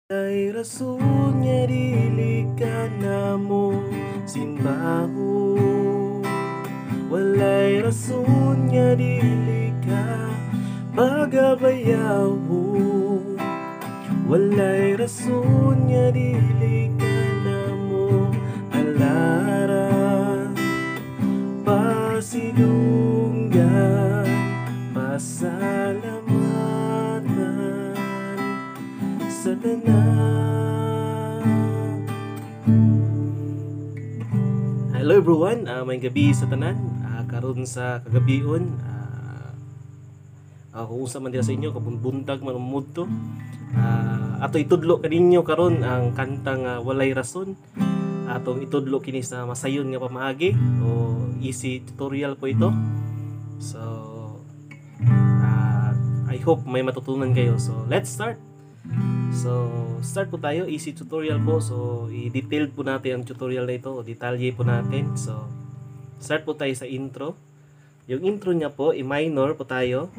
Walay rason nga dili ka namo simbahon. Walay rason nga dili ka pagabayawon. Walay rason nga dili ka namo halaran. Pasidunggan, pasalamatan sa tanan. Hello everyone, may gabi sa tanan. Karon sa kagabion, kung unsa man dira sa inyo, kabuntag man mudto. Ato itudlo kaninyo karon ang kantang Walay Rason. Atong itudlo kini sa masayon nga pamaagi o easy tutorial po ito. So I hope may matutunan kayo. So let's start. So start po tayo, easy tutorial po. So i-detailed po natin ang tutorial na ito o detalye po natin. So start po tayo sa intro. Yung intro niya po, E minor po tayo.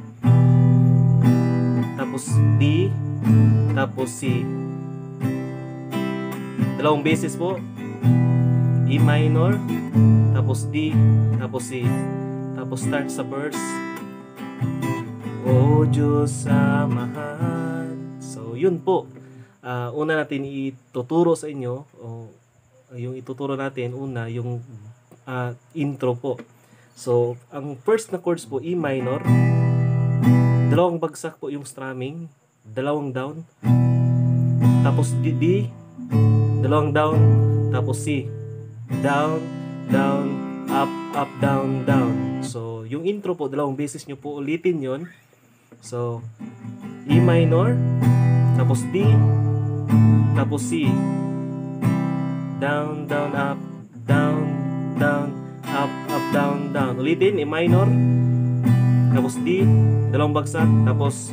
Tapos D, tapos C. Dalawang beses po. E minor, tapos D, tapos C. Tapos start sa verse. O Diyos Amahan. So yun po. Una natin ituturo sa inyo, o yung ituturo natin una yung intro po. So ang first na chords po, E minor. Dalawang bagsak po yung strumming, dalawang down. Tapos D, D, dalawang down, tapos C. Down, down, up, up, down, down. So yung intro po, dalawang beses nyo po ulitin yon. So E minor, tapos D, tapos C. Down, down, up, down, down, up, up, down, down. Ulitin, E minor, tapos D, dalawang bagsak, tapos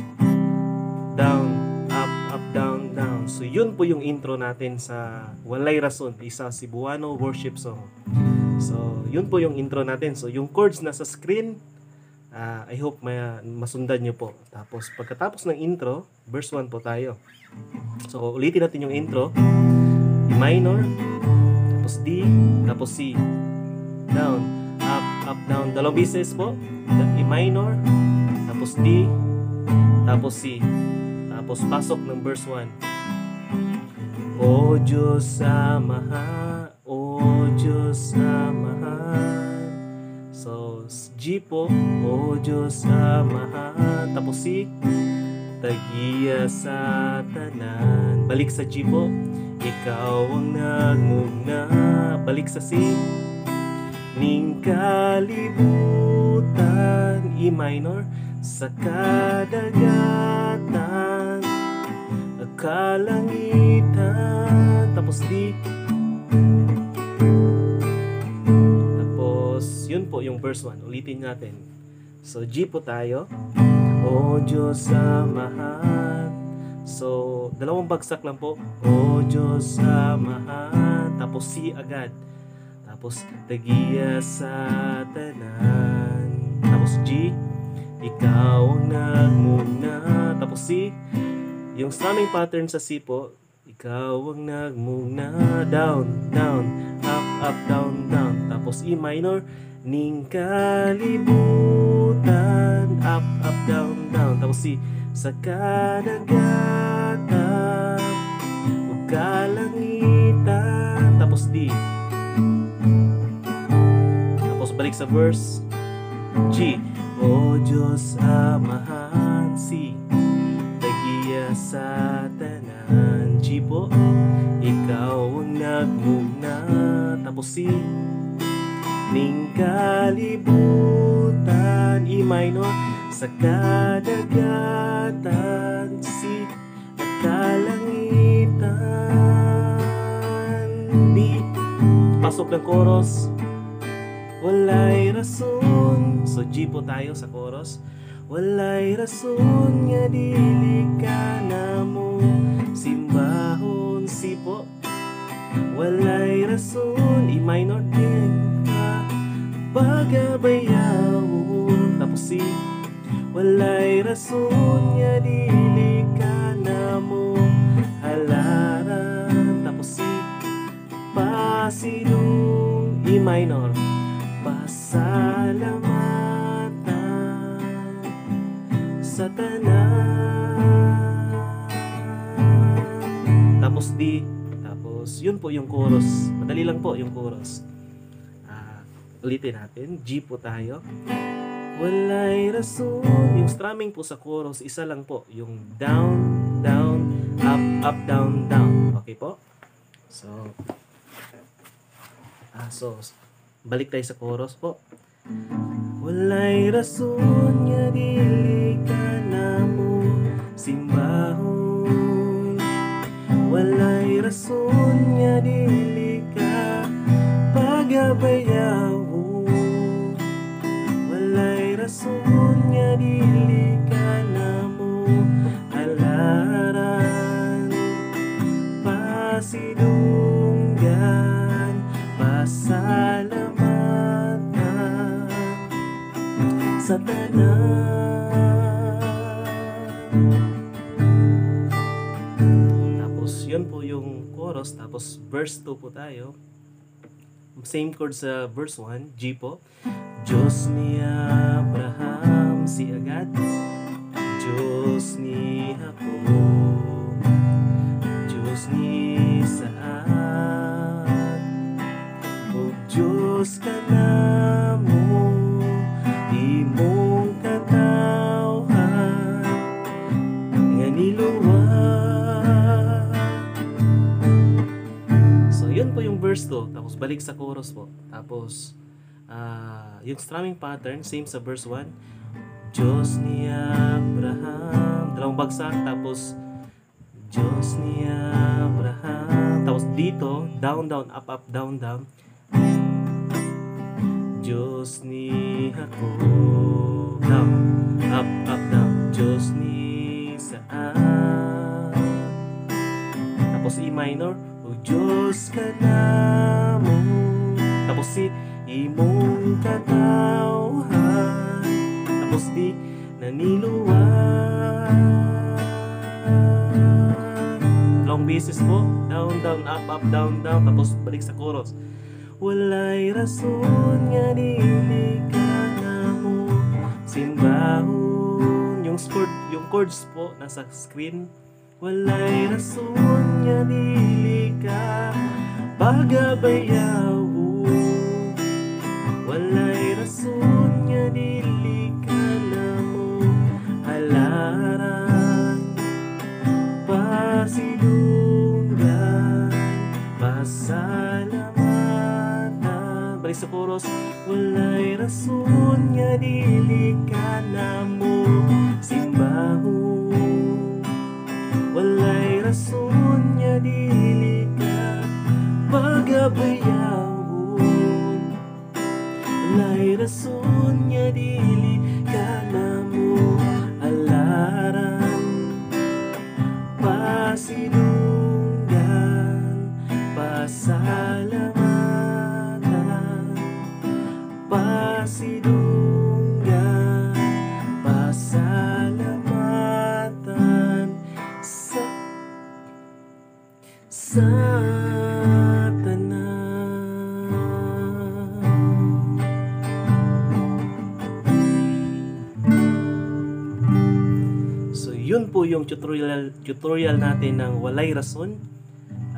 down, up, up, down, down. So yun po yung intro natin sa Walay Rason, isa Cebuano worship song. So yun po yung intro natin. So yung chords nasa screen, I hope masundan nyo po. Tapos pagkatapos ng intro, verse 1 po tayo. So ulitin natin yung intro. E minor, tapos D, tapos C. Down, up, up, down. Dalawang beses po. E minor, tapos D, tapos C. Tapos pasok ng verse 1. O Diyos Amahan, O Diyos Amahan. So G po, O Diyos Amahan. Tapos C, tagiya sa tanan. Balik sa G po, ikaw ang nagmugna. Balik sa C, ning kalibutan. E minor, sa kadagatan, kalangitan. Tapos D. Tapos yun po yung verse 1. Ulitin natin. So G po tayo. O Diyos Amahan. So dalawang bagsak lang po. O Diyos Amahan. Tapos C agad. Tapos tagiya sa tanan. Tapos G, ikaw ang nagmugna. Tapos C, yung strumming pattern sa C po, ikaw ang nagmugna. Down, down, up, up, down, down. Tapos E minor, ning kalibutan. Up, up, down, down. Tapos C, sa kadagatan ug kalangitan. Tapos D. Tapos balik sa verse G. O Diyos Amahan. C, tagiya sa tanan. G po, ikaw ang nagmugna. Tapos C, ning kalibutan. E minor, sa kadagatan. C, at kalangitan. D, pasok ng chorus. Walay rason. So G po tayo sa chorus. Walay rason nga dili ka namo simbahon. C po, walay rason. E minor din ka pagabayawon. Tapos C, walay rason nga dili ka namo minor. Pasalamatan sa tanan. Tapos D. Tapos yun po yung chorus. Madali lang po yung chorus. Ulitin natin. G po tayo. Walay rason. Yung strumming po sa chorus, isa lang po. Yung down, down, up, up, down, down. Okay po? So, balik tayo sa chorus po. Walay rason nga dili ka namo simbahon. Walay rason nga dili ka pagabayawon. Walay rason nga dili ka namo halaran. Pasidunggan, pasalamatan sa tanan. Tapos yun po yung chorus. Tapos verse 2 po tayo. Same chord sa verse 1, G po. Diyos ni Abraham, si agad. Diyos ni Jacob, Diyos ni Isaac, o Diyos ka namo, imong katawhan nga niluwa. So yun po yung verse 2. Tapos balik sa chorus po. Tapos yung strumming pattern same sa verse 1. Diyos ni Abraham, dalawang bagsak, tapos Diyos ni Abraham. Tapos dito, down, down, up, up, down, down. Diyos ni Jacob, down, up, up, down. Diyos ni Isaac. Tapos E minor, O Diyos ka namo. Tapos C, imong katawhan. Tapos D, naniluwa. Long basis po, down, down, up, up, down, down. Tapos balik sa chorus. Walay rason nga dili ka namo simbahon. Yung chords po nasa screen. Walay rason nga dili ka pagabayawon. Walay rason nga dili ka namo halaran. Pasidunggan, pasalamatan. Balik sa chorus. Walay rason nga dili ka namo simbahon. Walay rason nga dili ka pagabayawon. Walay rason nga dili ka namo halaran. Pasidunggan, pasalamatan. Pasidunggan, pasalamatan sa tanan. So yun po yung tutorial natin ng Walay Rason,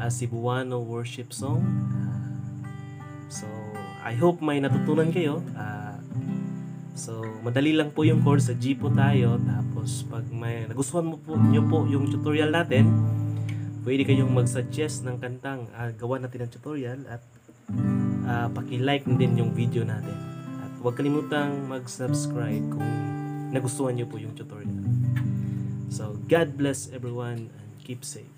Cebuano worship song. So I hope may natutunan kayo. So madali lang po yung chords, sa G po tayo. Tapos pag may nagustuhan nyo po yung tutorial natin, pwede kayong mag-suggest ng kantang gawa natin ng tutorial, at paki-like din yung video natin. At huwag kalimutang mag-subscribe kung nagustuhan nyo po yung tutorial. So God bless everyone and keep safe.